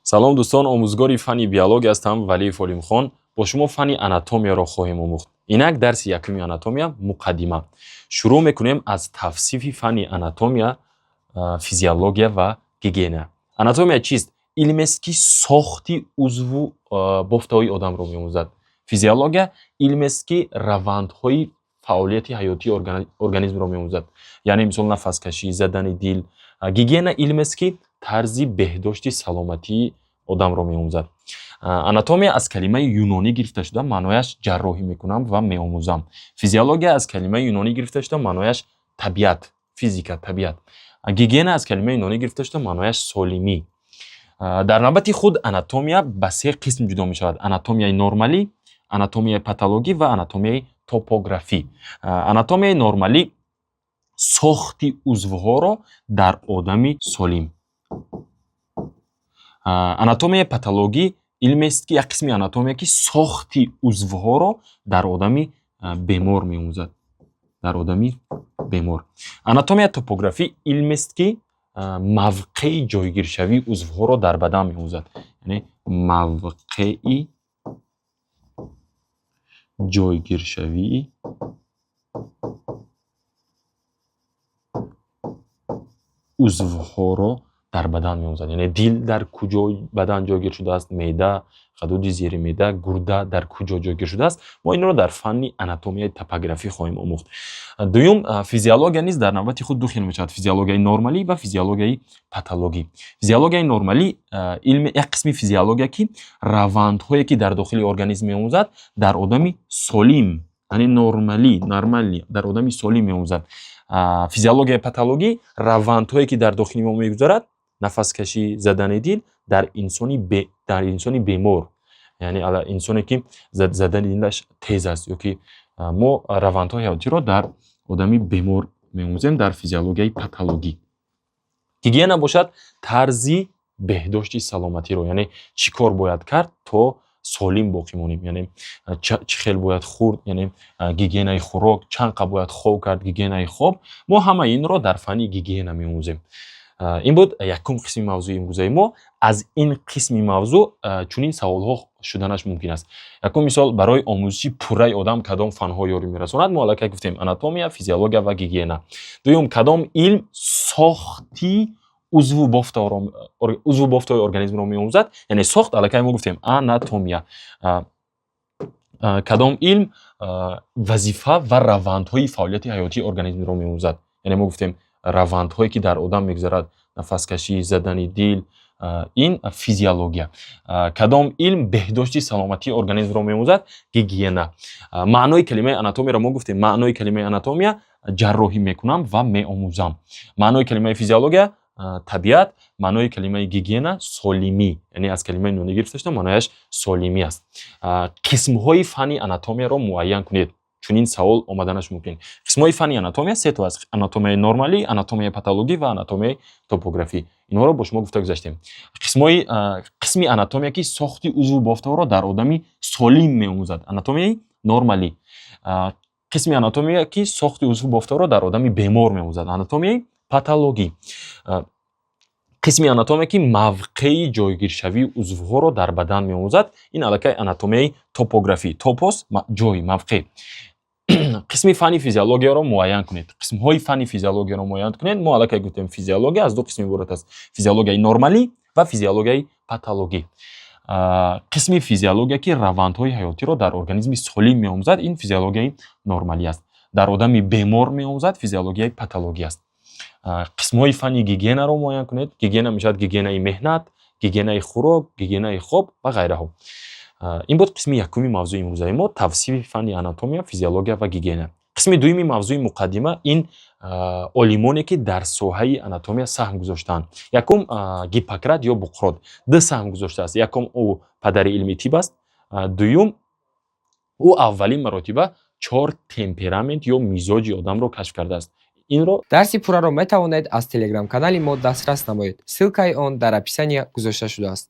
Салом, дӯстон! Омӯзгори фанни биология ҳастам, Валиев Олимхон. Бо шумо фанни анатомияро хоҳем омӯхт. Инак дарси якуми анатомия, муқаддима. Шурӯъ мекунем аз тавсифи фанни анатомия, физиология ва гигиена. Анатомия чист? Илмест, ки сохти узву бофтаҳои одамро меомӯзад. Физиология илмест, ки равандҳои фаъолияти ҳаётии организмро меомӯзад, яъне мисол нафаскашӣ, задани дил. Гигиена илмест, ки тарзи беҳдошти саломатии одамро меомӯзад. Анатомия аз калимаи юнонӣ гирифта шуда, маънояш ҷарроҳӣ мекунам ва меомӯзам. Физиология аз калимаи юнонӣ гирифта шуда, маънояш табиат, физика, табиат. Гигиена аз калимаи юнонӣ гирифта шуда, маънояш солимӣ. Дар навбати худ анатомия ба се қисм ҷудо мешавад: анатомияи нормалӣ, анатомияи патологӣ ва анатомияи топографӣ. Анатомияи нормалӣ сохти узвҳоро дар одами солим. Анатомияи патологӣ илмест, ки як қисми анатомия, ки сохти узвҳоро дар одами бемор меомӯзад, дар одами бемор. Анатомия топографӣ илмест, ки мавқеи ҷойгиршавии узвҳоро дар бадан меомӯзад, яъне мавқеи ҷойгиршавии узвҳоро дар бадан меомӯзад, яъне дил дар куҷои бадан ҷойгир шудааст, меъда, ғадуди зери меъда, гурда дар куҷо ҷойгир шудааст. Мо инро дар фанни анатомияи топографӣ хоҳем омӯхт. Дуюм, физиология низ дар навбати худ ду хел мешавад: физиологияи нормалӣ ва физиологияи патологӣ. Физиологияи нормалӣ илми як қисми физиология, ки равандҳое, ки дар дохили организм меомӯзад, дар одами солим, яъне нормалӣ, нормалӣ, дар одами солим меомӯзад. Физиологияи патологӣ равандҳое, ки дар дохили мо мегузарад, нафаскашӣ, задани дил, дар инсони бемор, яъне инсоне, ки задани дилаш тез аст, ё ки мо равандҳои ҳаётиро дар одами бемор меомӯзем дар физиологияи патологӣ. Гигиена бошад тарзи беҳдошти саломатиро, яъне чӣ кор бояд кард, то солим боқӣ монем, яъне чӣ хел бояд хӯрд, яъне гигиенаи хӯрок, чанд қа бояд хоб кард, гигиенаи хоб. Мо ҳамаи инро дар фанни гигиена меомӯзем. Ин буд якум қисми мавзӯи имрӯзаи мо. Аз ин қисми мавзӯъ чунин саволҳо шуданаш мумкин аст. Якум мисол: барои омӯзиши пурраи одам кадом фанҳо ёрӣ мерасонад? Мо аллакай гуфтем: анатомия, физиология ва гигиена. Дуюм: кадом илм сохти узву бофтаҳои организмро меомӯзад? Яъне сохт аллакай мо гуфтем: анатомия. Кадом илм вазифа ва равандҳои фаъолияти ҳаётии организмро меомӯзад? Яъне мо гуфтем равандҳое, ки дар одам мегузарад, нафаскашӣ, задани дил, ин физиология. Кадом илм беҳдошти саломатии организмро меомӯзад? Гигиена. Маънои калимаи анатомияро мо гуфтем: маънои калимаи анатомия ҷарроҳӣ мекунам ва меомӯзам. Маънои калимаи физиология табиат. Маънои калимаи гигиена солимӣ, яъне аз калимаи юнонӣ гирифта шуда, маънояш солимӣ аст. Қисмҳои фанни анатомияро муайян кунед, чунин савол омаданаш мумкин. Қисмҳои фанни анатомия се то аст: анатомияи нормалӣ, анатомияи патологӣ ва анатомияи топографӣ. Инҳоро бо шумо гуфта гузаштем. Қисмҳои қисми анатомия, ки сохти узву бофтаҳоро дар одами солим меомӯзад, анатомияи нормалӣ. Қисми анатомия, ки сохти узву бофтаҳоро дар одами бемор меомӯзад, анатомияи патологӣ. Қисми анатомия, ки мавқеи ҷойгиршавии узвҳоро дар бадан меомӯзад, ин аллакай анатомияи топографӣ. Топос ҷой, мавқеъ. Қисми фанни физиологияро муайян кунед. Қисмҳои фанни физиологияро муайян кунед. Мо аллакай гуфтем, физиология аз ду қисм иборат аст: физиологияи нормалӣ ва физиологияи патологӣ. Қисми физиология, ки равандҳои ҳаётиро дар организми солим меомӯзад, ин физиологияи нормалӣ аст. Дар одами бемор меомӯзад, физиологияи патологӣ аст. Қисмҳои фанни гигиенаро муайян кунед. Гигиена мешавад гигиенаи меҳнат, гигиенаи хӯрок, гигиенаи хоб ва ғайраҳо. Ин буд қисми якуми мавзӯи имрӯзаи мо, тавсифи фанни анатомия, физиология ва гигиена. Қисми дуюми мавзӯи муқаддима ин олимоне, ки дар соҳаи анатомия саҳм гузоштаанд. Якум, Гиппократ ё Буқрот ду саҳм гузоштааст. Якум, ӯ падари илми тиб аст. Дуюм, ӯ аввалин маротиба чор темперамент ё мизоҷи одамро кашф кардааст. Инро Дарси пурраро метавонед аз телеграм-канали мо дастрас намоед. Ссылкаи он дар описания гузошта шудааст.